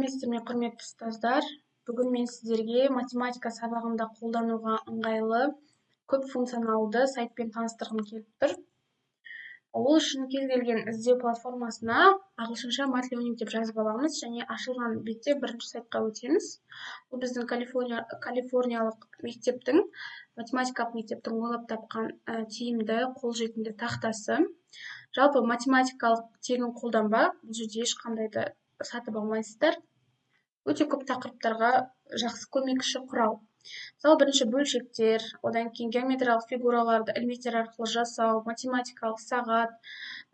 Сәлеметсіздер ме, құрметті ұстаздар! Бүгін мен сіздерге математика сабағында қолдануға ыңғайлы көп функционалды сайтпен таныстырғым келіп тұр. Ол үшін кез келген іздеу платформасына ағылшынша MathLearning деп жазып аламыз және ашылған бетте бірінші сайтқа өтеміз. Бұл біздің калифорниялық мектептің, математикалық мектептің ойлап тапқан тиімді, қолжетімді тақтасы. Жалпы математикалық тегін қолданба, бұл жерде ешқандай да сатып алмайсыздар. Өте көп тақырыптарға жақсы көмекші құрал. Мысалы, бірінші бөлшектер, одан кейін геометриялық фигураларды ілмектер арқылы жасау, математикалық сағат,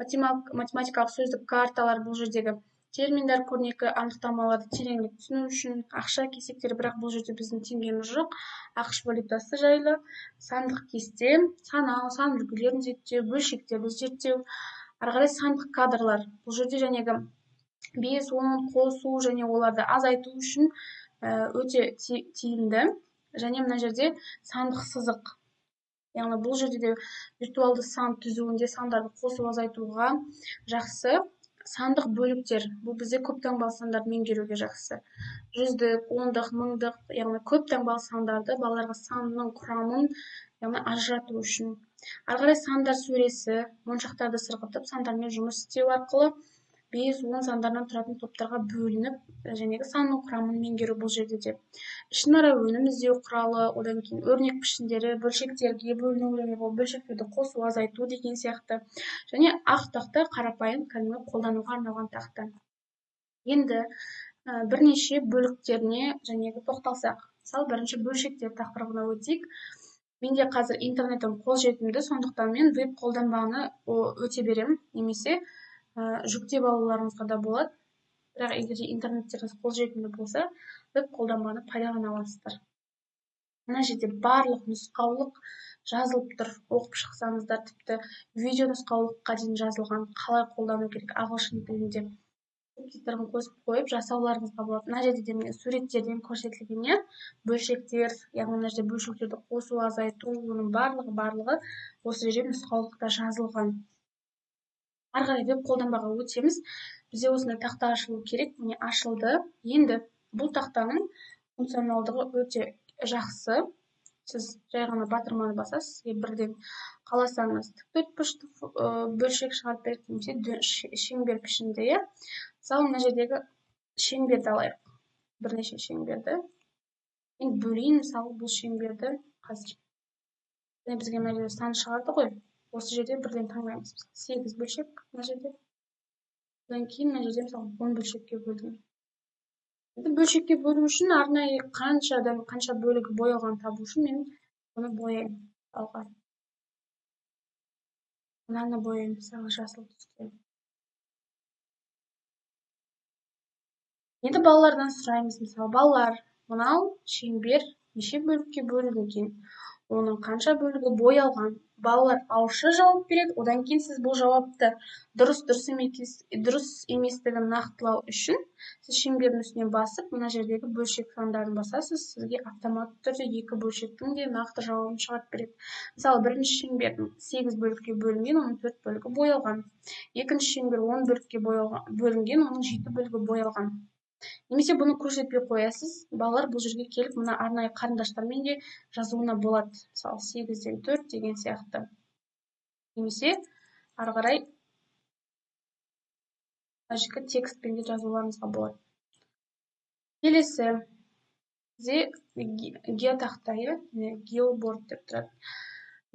математикалық сөздік карталар, бұл жердегі терминдер, көрнекі анықтамаларды тереңірек түсіну үшін, ақша кесектері, бірақ бұл жерде біздің теңгеміз жоқ, ақш валютасы жайлы, сандық кесте, санау, сан үлгілерін зерттеу, бөлшектерді зерттеу, ары қарай сандық кадрлар. Бұл жерде жәнегі 5, 10 қосу және оларды азайту үшін өте тиімді. Және мына жерде сандық сызық. Яғни бұл жерде де виртуалды сан түзуінде сандарды қосу азайтуға жақсы. Сандық бөліктер. Бұл бізде көп таңбалы сандарды меңгеруге жақсы. Жүздік, ондық, мыңдық, яғни көп таңбалы сандарды балаларға санның құрамын, яғни ажырату үшін. Ары қарай сандар сөресі, моншақтарды сырғытып сандармен жұмыс істеу арқылы 5-10 сандарынан тұратын топтарға бөлініп, жәнегі санның құрамын меңгеру бұл жерде де. Ішінара өнім іздеу құралы, одан кейін өрнек пішіндері, бөлшектерге бөліну, және ол бөлшектерді қосу, азайту деген сияқты. Және ақ тақта қарапайым кәдімгі қолдануға арналған тақта. Енді бірнеше бөліктеріне жәнегі тоқталсақ. Мысалы, бірінші бөлшектер тақырыбына өтейік. Менде қазір интернетім қолжетімді, сондықтан мен веб қолданбаны өте беремін, немесе жүктеп алуларыңызға да болады. Бірақ егер де интернеттеріңіз қолжетімді болса, веб қолданбаны пайдалана аласыздар. Мына жерде барлық нұсқаулық жазылып тұр. Оқып шықсаңыздар, тіпті видео нұсқаулыққа дейін жазылған, қалай қолдану керек ағылшын тілінде. Субтитрін қосып қойып жасауларыңызға болады. Мына жерде де міне суреттерден көрсетілген, иә, бөлшектер, яғни мына жерде бөлшектерді қосу, азайту, оның барлығы осы жерде нұсқаулықта жазылған. Ары қарай веб қолданбаға өтеміз. Бізде осындай тақта ашылу керек. Міне ашылды. Енді бұл тақтаның функционалдығы өте жақсы. Сіз жай ғана батырманы басасыз, сізге бірден қаласаңыз төртбұрышты бөлшек шығарып береді, немесе шеңбер пішінде, иә. Мысалы, мына жердегі шеңберді алайық. Бірнеше шеңберді. Мен бөлейін, мысалы, бұл шеңберді қазір. Міне бізге мына жерде сан шығарды ғой. Осы жерде бірден таңдаймыз. 8 бөлшек мына жерде. Одан кейін мына жерде мысалы 10 бөлшекке бөлдім. Енді бөлшекке бөлу үшін арнайы қаншадан қанша бөлігі боялғанын табу үшін мен бұны бояймын. Мысалға. Мынаны бояймын, мысалы, жасыл түсте. Енді балалардан сұраймыз, мысалы, балалар, мынау шеңбер неше бөлікке бөлінген? Оның қанша бөлігі боялған? Балалар ауызша жауап береді. Одан кейін сіз бұл жауапты дұрыс, дұрыс еместігін нақтылау үшін сіз шеңбердің үстіне басып, мына жердегі бөлшек сандарын басасыз, сізге автоматты түрде екі бөлшектің де нақты жауабын шығарып береді. Мысалы, бірінші шеңбердің 8 бөлікке бөлінген, оның 4 бөлігі боялған. Екінші шеңбер 10 бөлікке бөлінген, оның 7 бөлігі боялған. Немесе бұны көрсетпей қоясыз, балалар бұл жерге келіп мына арнайы қарындаштармен де жазуына болады. Мысалы, 8-ден 4 деген сияқты. Немесе ары қарай мына жерге текстпен де жазуларыңызға болады. Келесі бізде геотақта, иә, міне геоборд деп тұрады.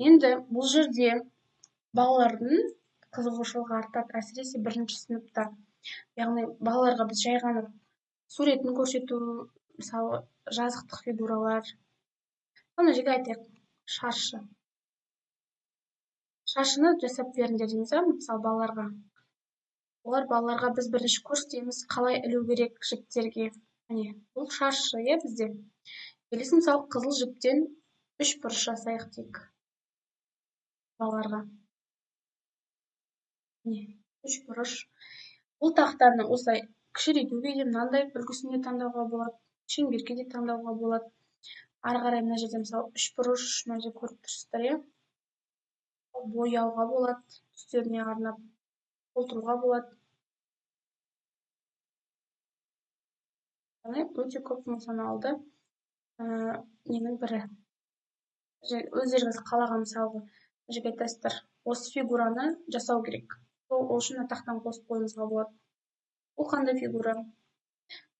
Енді бұл жерде балалардың қызығушылығы артады, әсіресе бірінші сыныпта. Яғни балаларға біз жай ғана суретін көрсету, мысалы, жазықтық фигуралар. Мына жерге айтайық, шаршы. Шаршыны жасап беріңдер дейміз, мысалы, балаларға. Олар балаларға біз бірінші көрсетеміз, қалай ілу керек жіптерге. Міне, бұл шаршы, иә, бізде. Келесі, мысалы, қызыл жіптен үш бұрыш жасайық дейік балаларға. Міне, үш бұрыш. Бұл тақтаны осылай кішірейтуге де, мынандай үлгісін де таңдауға болады, шеңберге де таңдауға болады. Ары қарай мына жерде, мысалы, үш бұрыш, мына жерде көріп тұрсыздар, иә? Бояуға болады, түстеріне арнап толтыруға болады. Яғни өте көп функционалды ненің бірі. Өздеріңіз қалаған, мысалға, мына жерге айтасыздар, осы фигураны жасау керек. Ол үшін тақтаны қосып қоюыңызға болады. Бұл қандай фигура?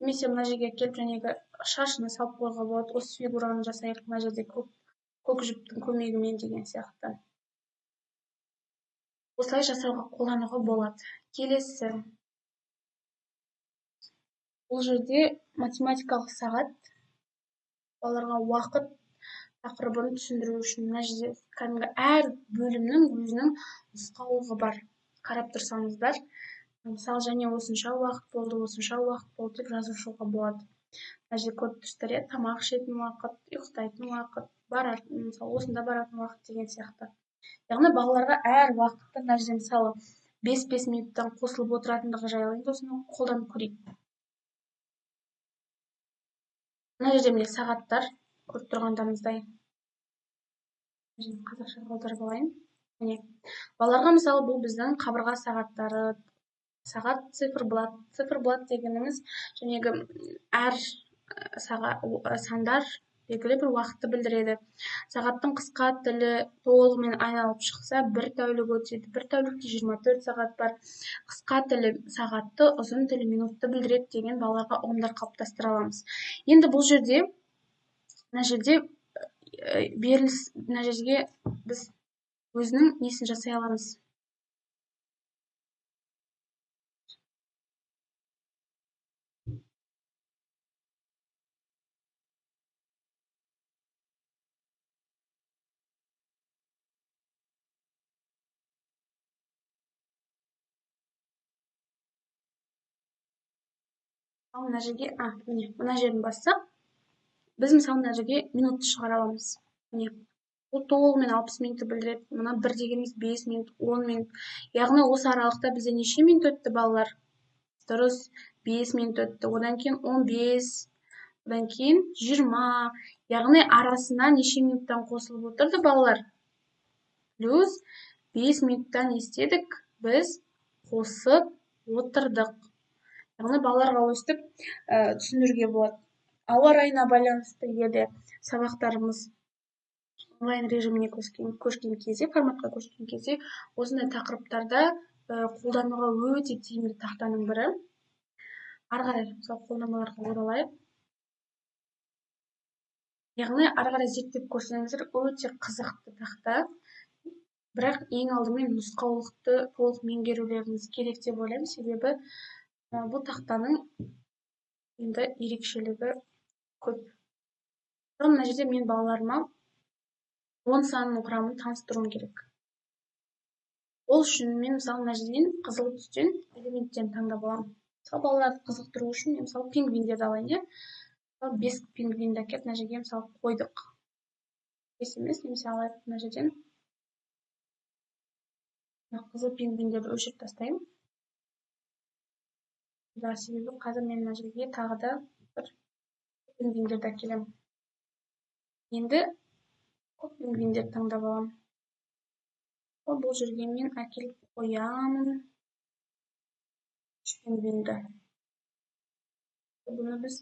Немесе мына жерге келіп жәнегі шашыны салып қоюға болады. Осы фигураны жасайық мына жерде көк жіптің көмегімен деген сияқты. Осылай жасауға, қолдануға болады. Келесі. Бұл жерде математикалық сағат, балаларға уақыт тақырыбын түсіндіру үшін мына жерде кәдімгі әр бөлімнің өзінің нұсқаулығы бар. Қарап тұрсаңыздар, мысалы, және осынша уақыт болды, осынша уақыт болды деп жазып шығуға болады. Мына жерде көріп тұрсыздар, иә, тамақ ішетін уақыт, ұйықтайтын уақыт, баратын, мысалы, осында баратын уақыт деген сияқты. Яғни балаларға әр уақытта мына жерде, мысалы, 5-5 минуттан қосылып отыратындығы жайлы енді осыны қолданып көрейік. Мына жерде міне сағаттар көріп тұрғандарыңыздай. Қазақшаға аударып алайын. Міне, балаларға, мысалы, бұл біздің қабырға сағаттары, сағат циферблат. Циферблат дегеніміз жәнегі әр сандар белгілі бір уақытты білдіреді. Сағаттың қысқа тілі толығымен айналып шықса, бір тәулік өтеді. Бір тәулікте 24 сағат бар. Қысқа тілі сағатты, ұзын тілі минутты білдіреді деген балаларға ұғымдар қалыптастыра аламыз. Енді бұл жерде, мына жерде беріліс, мына жерге біз өзінің несін жасай аламыз. Ал мына жерге, міне, мына жерін бассақ, біз, мысалы, мына жерге минутты шығара аламыз. Міне, бұл толығымен 60 минутты білдіреді. Мына бір дегеніміз 5 минут, 10 минут. Яғни осы аралықта бізде неше минут өтті, балалар? Дұрыс, 5 минут өтті. Одан кейін 15, одан кейін 20. Яғни арасына неше минуттан қосылып отырды, балалар? Плюс 5 минуттан не істедік? Біз қосып отырдық. Яғни балаларға өстіп түсіндіруге болады. Ауа райына байланысты егер де сабақтарымыз онлайн режиміне көшкен кезде, форматқа көшкен кезде осындай тақырыптарда қолдануға өте тиімді тақтаның бірі. Ары қарай, мысалы, қолданбаларға оралайық. Яғни ары қарай зерттеп көрсеңіздер, өте қызықты тақта. Бірақ ең алдымен нұсқаулықты толық меңгерулеріңіз керек деп ойлаймын, себебі бұл тақтаның енді ерекшелігі көп. Мына жерде мен балаларыма 10 санының құрамын таныстыруым керек. Ол үшін мен, мысалы, мына жерден қызыл түстен элементтерін таңдап аламын. Мысалы, балаларды қызықтыру үшін мен, мысалы, пингвиндерді алайын, иә. Мысалы, 5 пингвинді әкеліп мына жерге, мысалы, қойдық. 5 емес, немесе алайық мына жерден. Мына қызыл пингвиндерді өшіріп тастаймын. Да, себебі қазір мен мына жерге тағы да бір пингвиндерді әкелемін. Енді көп пингвиндерді таңдап аламын. Ол бұл жерге мен әкеліп қоямын 3 пингвинді. Бұны біз